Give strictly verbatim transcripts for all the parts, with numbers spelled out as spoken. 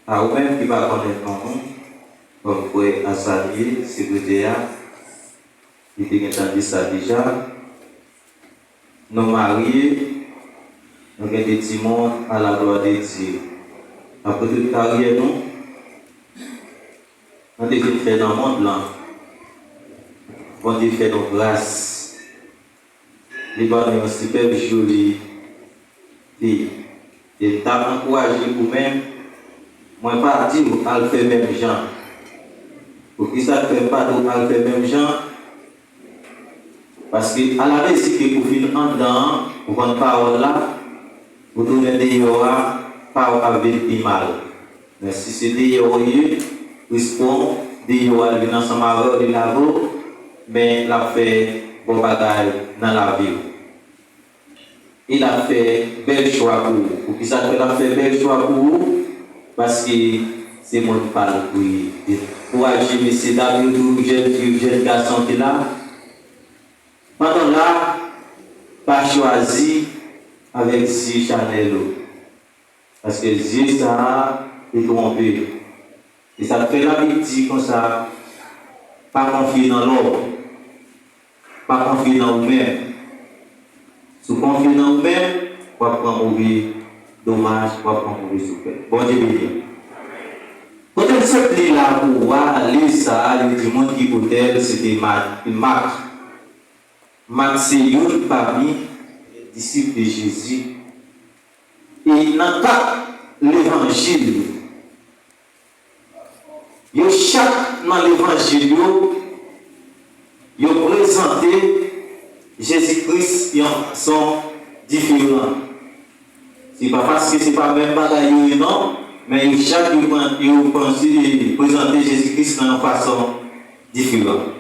A ou menm ki pa konnen non nou, kòm frè Asanie, sekretè a, li te gentan di sa deja. Nou marye, nou gen de timoun, à la gloire de Dieu. Apre tout karyè nou, nou te vin fè nan mond lan, Bondye fè nou gras. Li ba nou yon sipèb joli fi. E m t ap ankouraje ou menm, mwen pa di w al fè menm jan. Poukisa k fè m pa di w al fè menm jan? Paske alamezi ke ou fin anndan an, ou konn pawòl la, ou tounen deyò a, pa w ap vin pi mal. Men si se deyò ou ye, Kris pran w, deyò a li vin ansanm avè w, li lave w, men l ap fè bon bagay nan lavi w. E l ap fè bèl chwa pou ou. Poukisa l ap fè bèl chwa pou ou? Paske se moun pa l pou li ye. Ankouraje mesye dam yo tou, jèn fi yo, jèn gason ki la. Pandan la, pa chwazi avèk zye chanèl ou. Paske zye sa a, li twonpe. E sa k fè Labib di konsa, pa konfye nan lòm, pa konfye nan ou menm. Si w konfye nan ou menm, w ap pran move domaj, w ap pran move souflèt. Bondye beni w. Kote m sot li la pou w a, liv sa a, li di moun ki otè l, se te Mak. Mak. Mak se youn pami disip de Jezi. E nan kat levanjil yo, yo chak nan levanjil yo, yo prezante Jezi Kris yon fason diferan. Se pa paske se pa menm bagay yo ye non, men yo chak yo pran, yo pran, prezante Jezi Kris nan yon fason diferan.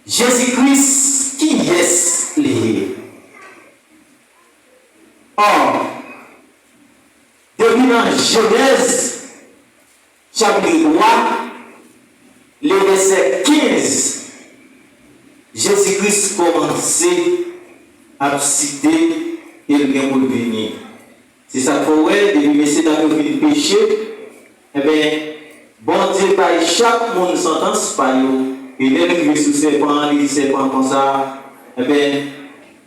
Jezi Kris, kiyès li ye? Ò, depi nan Jenèz chapit twa, le vèsè kenz, Jezi Kris kòmanse ap site ke l gen pou l vini. Se sa k fè w wè, depi mesye dam yo fin peche, enben, Bondye bay chak moun santans pa yo. E lè l rive sou sèpan an, li di sèpan konsa, enben,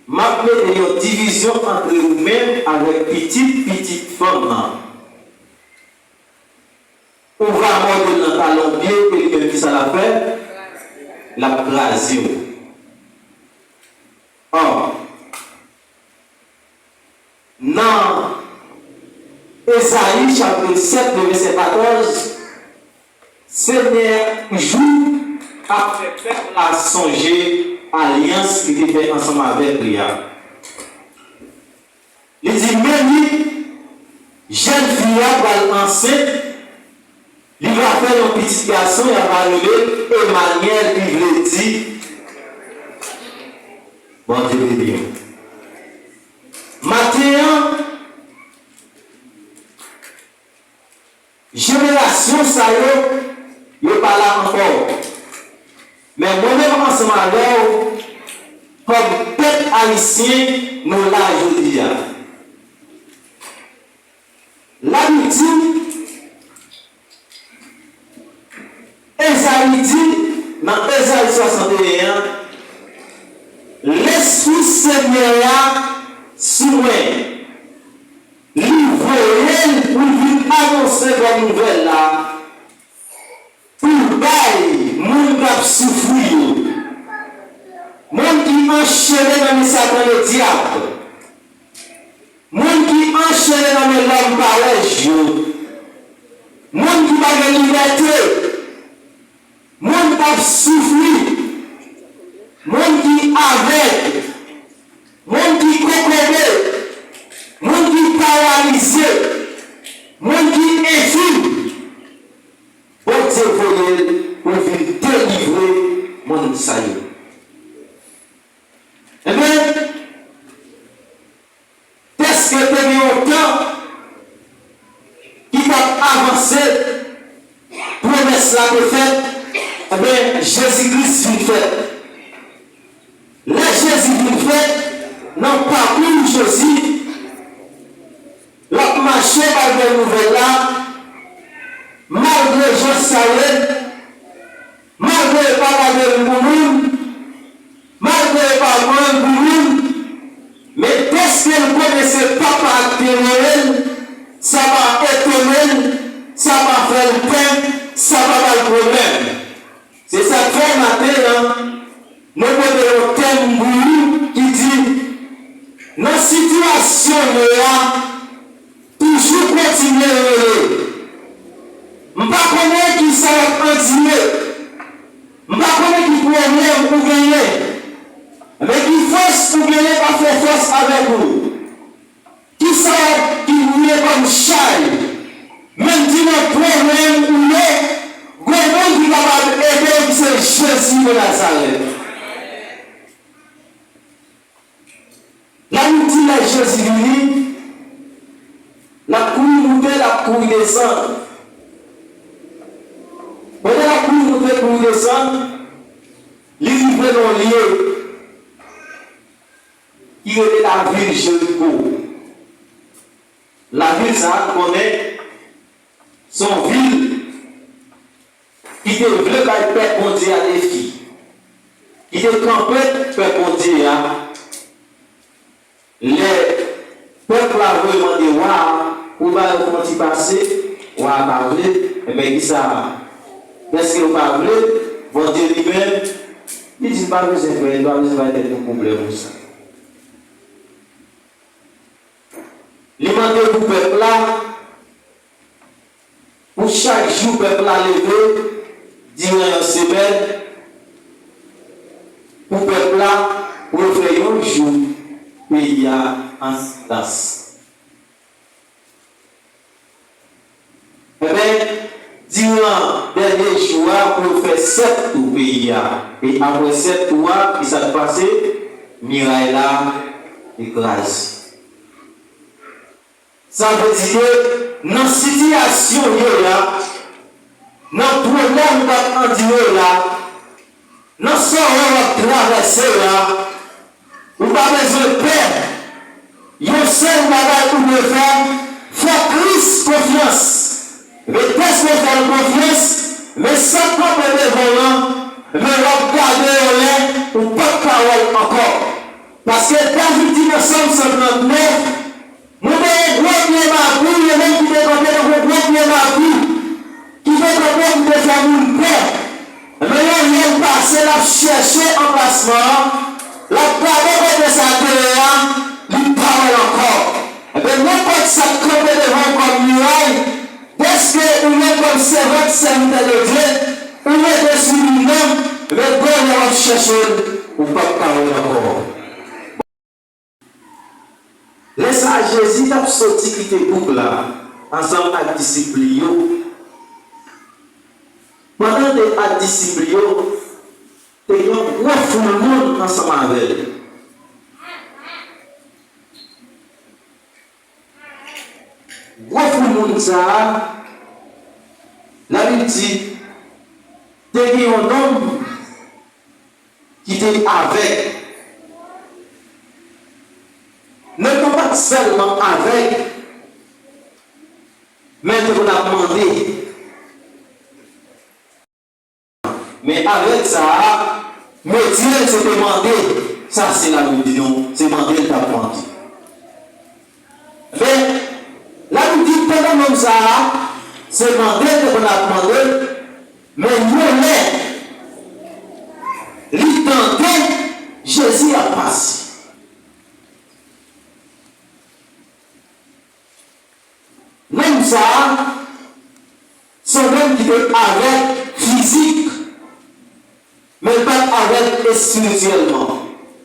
m ap mete yon divizyon antre ou menm avèk pitit pitit fanm nan. Ou va mòde l nan talon pye, e li menm ki sa l ap fè? L ap kraze w. Ò, nan Ezayi chapit sèt, vèsè katòz, Senyè jou ap fè pèp la sonje alyans li te fè ansanm avèk li a. Li di, men li, jèn fi a pral ansent, li va fè yon pitit gason, y ap rele l Emanyèl, ki vle di Bondye beni w. Maten an, jenerasyon sa yo, yo pa la ankò. Men mwen menm ansanm avè w, kòm pèp ayisyen, nou la jodi a. Labib di, Ezayi di, nan Ezayi swasanteyen an, Lespri Senyè a sou mwen. Li voye l pou l vin anonse bòn nouvèl la, pou l bay moun k ap soufri yo, moun ki anchene nan men Satan Ledyab, moun ki anchene nan men lòm parèj yo, moun ki pa gen libète, moun k ap soufri, moun ki avèg, moun ki kokobe, moun ki paralize, moun ki enfim. Bondye voye l pou l vin delivre moun sa yo. Ebyen, dèske te gen yon tan ki t ap avanse, pwomès la te fèt, ebyen, Jezi Kris vin fèt. Lè Jezi vin fèt, nan pakou Jezi, l ap mache bay bòn nouvèl la, jan sa ye, malgre yo pa gade l pou moun, malgre yo pa pran l pou moun, men dèske l konnen se papa a k te rele l, sa pa etone l, sa pa fè l pè, sa pa ba l pwoblèm. Se sa k fè maten an, mwen pote yon tèm pou nou ki di, nan sitiyasyon nou a, toujou kontinye rele. M pa konnen ki sa w ap andire. M pa konnen ki pwoblèm ou genyen. Men ki fòs ou genyen pa fè fòs avèk ou. Kisa w ap ki woule kòm chay? Menm di nan pwoblèm ou ye, gon moun ki kapab ede w ki se Jezi de Nazarèt. Labib di lè Jezi vini, l ap kouri moute, l ap kouri desann. Pandan l ap kouri moute, kouri desann, li rive nan yon lye ki rele lavil Jeriko. Lavil sa a, nou konnen, se yon vil ki te vle bay pèp Bondye a defi, ki te kanpe pèp Bondye a. Lè pèp la voye mande wa a pou ba yo fè yon ti pase, wa a pa vle, enben kisa, dèske yo pa vle, Bondye li menm, li di, "M pa bezwen fè, m pa bezwen bay tèt mwen pwoblèm pou sa." Li mande pou pèp la, pou chak jou pèp la leve, diran yon semèn, pou pèp la, pou yo fè yon jou peyi a an silans. Enben, diran dènye jou a, pou yo fè sèt tou peyi a. E apre sèt tou a, ki sa k pase? Miray la, li kraze. Sa vle di ke nan sitiyasyon w ye la, nan pwoblèm w ap andire la, nan sa w ap travèse la, ou pa bezwen pè. Yon sèl bagay ou dwe fè, fè Kris konfyans. Rete fè l konfyans, men sa k kanpe devan w lan, men w ap gade yon lè ou p ap ka wè l ankò. Paske David di nan Sòm san trannèf, mwen te wè gwo pye mabou, yo menm ki te kanpe tankou gwo pye mabou, ki te kanpe pou te fè moun pè. Men yon lè l pase, l ap chèche anplasman an, l ap gade kote sa te ye a, li pa wè l ankò. Enben, nenpòt sa k kanpe devan w kòm miray, dèske ou menm kòm sèvant, sèvitè de Dye, ou rete sou li menm, men gwo lè w ap chèche l, ou p ap ka wè l ankò. Lè sa a, Jezi t ap soti kite bouk la ansanm ak disip li yo. Pandan l te ak disip li yo, te gen yon gwo foul moun ansanm avè l. Gwo foul moun sa a, Labib di, te gen yon nonm ki te avèg. Nonm nan pa t sèlman avèg, men l te konn ap mande. Men avèg sa a, metye l se te mande. Sa se Labib di nou, se mande l t ap mande. Men, Labib di pandan nonm sa a, se mande l te konn ap mande, men yon lè, li tande Jezi ap pase. Nonm sa a, se yon nonm ki te avèg fizik, men l pa t avèg espirityèlman.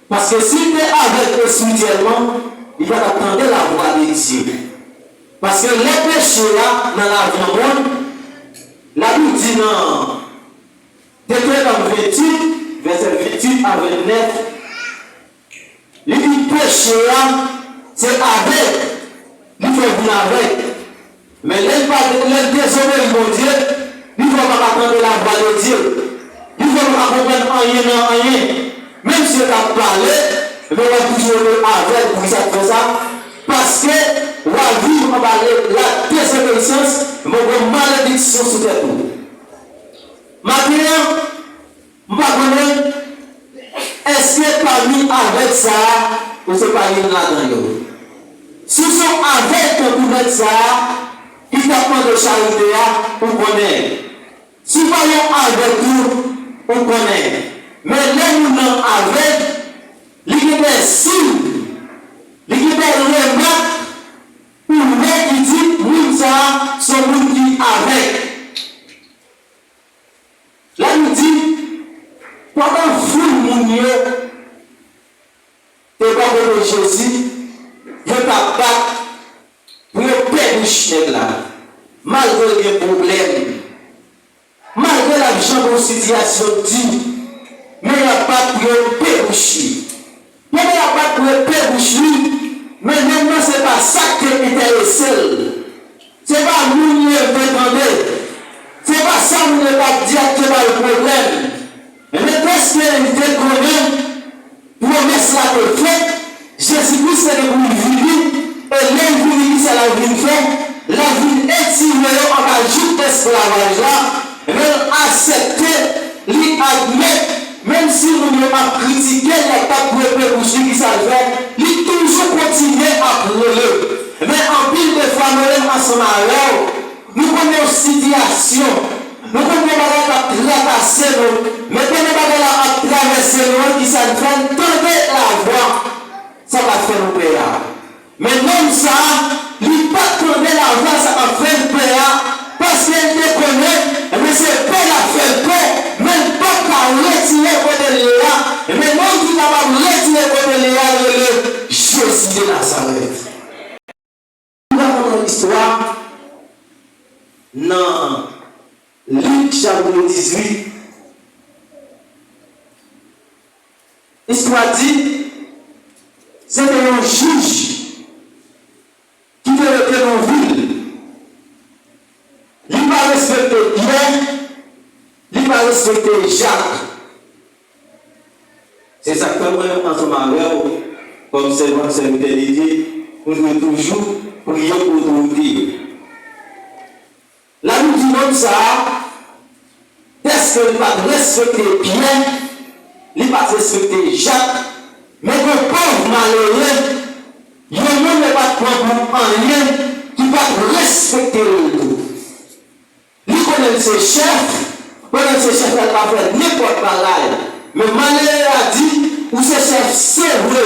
Paske si l te avèg espirityèlman, li pa t ap tande lavwa de Dye. Paske lè peche a nan lavi yon moun, Labib di nan Detewonòm venntuit, vèsè venntuit a vennèf, li di peche a, se avèg, li fè w vin avèg. Men lè l pa, lè l dezobeyi Bondye, li fè w pa ka tande lavwa de Dye. Li fè w pa ka konprann anyen nan anyen. Menm si yo t ap pale, men w ap toujou rete avèg. Poukisa l fè sa? Paske w ap viv anba le, la dezobeysans, men w gen malediksyon sou tèt ou. Maten an, m pa konnen èske pami avèg sa a, ou se pa youn ladan yo. Si w se yon avèg tankou nèg sa a, ki t ap mande charite a, ou konnen. Si w pa yon avèg tou, ou konnen. Men lè moun nan avèg, li gen de siy, li gen de remak, ou wè ki di moun sa a se yon moun ki avèg. Labib di, pandan foul moun yo te bò kote Jezi, yo t ap bat pou yo pè bouch nèg la, malgre l gen pwoblèm, malgre l ap janbe yon sitiyasyon di, men y ap bat pou yo pè bouch li. Pandan y ap bat pou yo pè bouch li, men nèg nan se pa sa k te enterese l. Se pa moun yo te tande. Se pa sa moun yo t ap di a ki te ba l pwoblèm. Men dèske li te konnen pwomès la te fèt, Jezi Kris te gen pou l vini, e lè l vini, kisa l ap vin fè? L ap vin etire yo anba jouk esklavaj la, men l aksepte, li admèt, menm si moun yo ap kritike l, y ap bat pou yo pè bouch li, kisa l fè? Li toujou kontinye ap rele. Men anpil de fwa, mwen menm ansanm avè w, nou konn yon sitiyasyon, nou konn yon bagay k ap trakase nou, men pandan bagay la ap travèse nou an, kisa n fè? N tande lavwa sa k ap fè nou pè a. Men nonm sa a, li pa t tande lavwa sa k ap fè l pè a, paske l te konnen, ebyen, se pè l ap fè l pè, men l pa t ka retire kote l ye a. Men nonm ki kapab retire kote l ye a rele Jezi de Nazarèt. Nou pral konn yon istwa nan Lik chapit dizuit. Istwa di, se te yon jij ki te rete nan vil. Li pa respekte Pyè, li pa respekte Jak. Se sa k fè mwen menm ansanm avè w, kòm sèvant, sèvitè de Dye, nou dwe toujou priye pou otorite yo. Labib di nonm sa a, dèske li pa t respekte Pyè, li pa t respekte Jak, men gen pòv malere, yon moun yo pa t pran pou anyen, ki pa t respekte l tou. Li konnen l se chèf, pandan l se chèf la, l ka fè nenpòt bagay. Men malere a di, ou se chèf, se vre.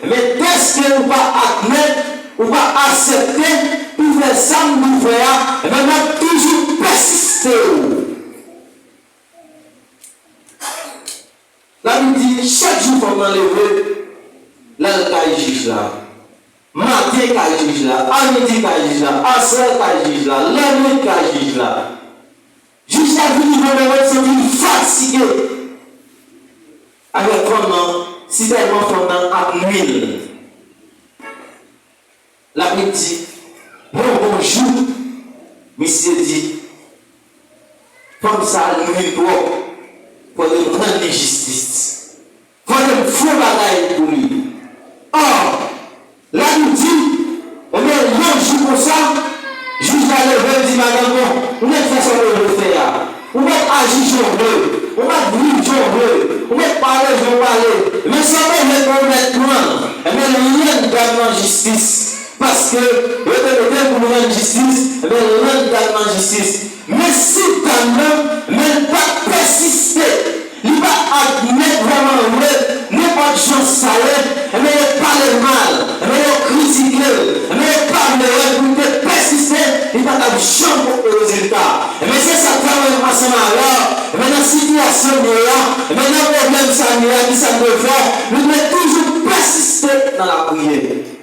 Men dèske ou pa admèt, ou pa aksepte pou fè sa m di w fè a, men m ap toujou pèsiste w. Labib di, chak jou fanm nan leve, l al kay jij la. Maten kay jij la, amidi kay jij la, aswè kay jij la, lannwit kay jij la. Jij la vini, fanm nan santi l fatige avèk fanm nan, si tèlman fanm nan ap nwi l. Labib di, yon bon jou, misye di, fanm sa a nwi m twòp, fòk m rann li jistis. Fòk m fè yon bagay pou li. Ò, Labib di, ebyen, yon jou konsa, jij la leve, l di madanm, bon, ou mèt fè sa w te vle fè a. Ou mèt aji jan w vle, ou mèt viv jan w vle, ou mèt pale jan w pale, men sa w te vle fè, ou mèt pran l. Ebyen, l rann dam nan jistis, paske yo te mete l pou l rann jistis, ebyen, l rann dam nan jistis. Men si dam nan, men l pa t pèsiste, li pa t admèt vrèman vre, nenpòt jan sa ye, ebyen, yo pale l mal, ebyen, yo kritike l, ebyen, yo pa vle wè l, pou l te pèsiste, li pa t ap janm pote rezilta. Ebyen, se sa k fè mwen ansanm avè w, ebyen, nan sitiyasyon nou ye a, ebyen, nan pwoblèm sa nou ye a, kisa n dwe fè? Nou dwe toujou pèsiste nan lapriyè.